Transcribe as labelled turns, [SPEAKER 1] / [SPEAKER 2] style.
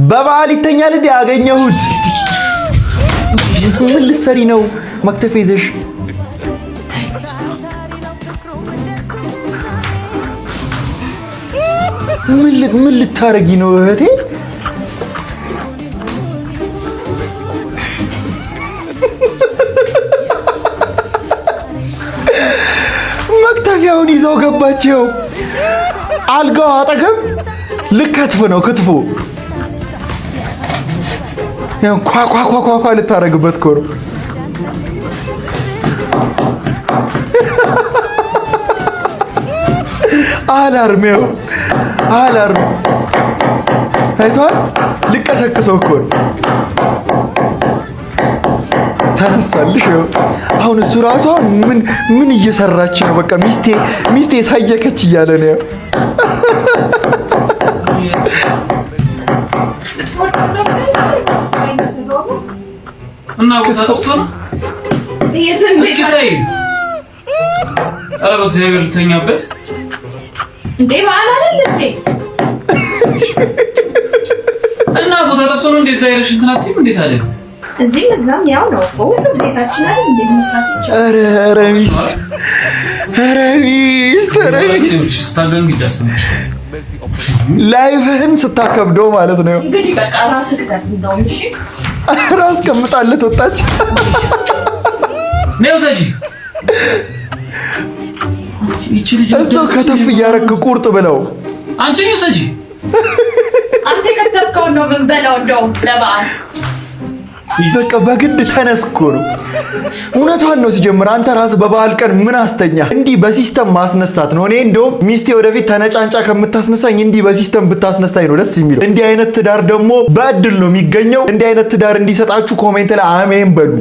[SPEAKER 1] በበዓል ይተኛል እንዴ? አገኘሁት። ምን ልትሰሪ ነው? መክተፊያ ይዘሽ ምን ልታረጊ ነው እህቴ? መክተፊያውን ይዘው ገባቸው። አልጋው አጠገብ ልከትፍ ነው ክትፎ ኳኳኳኳ ልታረግበት እኮ ነው። Alarm ይኸው alarm አይቷል። ልቀሰቅሰው እኮ ነው። ተነሳልሽ። ይኸው አሁን እሱ ራሱ አሁን ምን ምን እየሰራች ነው? በቃ ሚስቴ ሚስቴ ሳየከች እያለ ነው።
[SPEAKER 2] እና ቦታ ጠፍቶ ነው። እስኪ ተይ፣ ኧረ በእግዚአብሔር ልተኛበት
[SPEAKER 3] እንዴ በዓል አይደል እንዴ?
[SPEAKER 2] እና ቦታ ጠፍቶ ነው። እንደዛ አይረሽ እንትን አትይም እንዴት አለ
[SPEAKER 3] እዚህም እዛም ያው ነው እኮ ሁሉም ቤታችን አይደል እንዴ መስራት ይቻላል።
[SPEAKER 1] ኧረ ኧረ ሚስት ኧረ ሚስት ኧረ ሚስት
[SPEAKER 2] ስታገኝ ይዳሰምሽ
[SPEAKER 1] Life ህን ስታከብደው ማለት ነው።
[SPEAKER 3] እንግዲህ በቃ ራስህ ክተት እንደውም እሺ።
[SPEAKER 1] ራስ ቀምጣለት ወጣች።
[SPEAKER 2] ነይ ውሰጂ። ይቺ ልጅ
[SPEAKER 1] እዛው ከተፍ እያረክ ቁርጥ ብለው
[SPEAKER 2] አንቺ ውሰጂ።
[SPEAKER 3] አንተ የከተፍከውን ነው የምንበላው እንደውም ለበዓል።
[SPEAKER 1] በቃ በግድ ተነስ እኮ ነው። እውነቷን ነው። ሲጀምር አንተ ራስህ በበዓል ቀን ምን አስተኛ? እንዲህ በ system ማስነሳት ነው። እኔ እንደውም ሚስቴ ወደፊት ተነጫንጫ ከምታስነሳኝ እንዲህ በ system ብታስነሳኝ ነው ደስ የሚለው። እንዲህ አይነት ትዳር ደግሞ በእድል ነው የሚገኘው። እንዲህ አይነት ትዳር እንዲሰጣችሁ comment ላይ አሜን በሉ።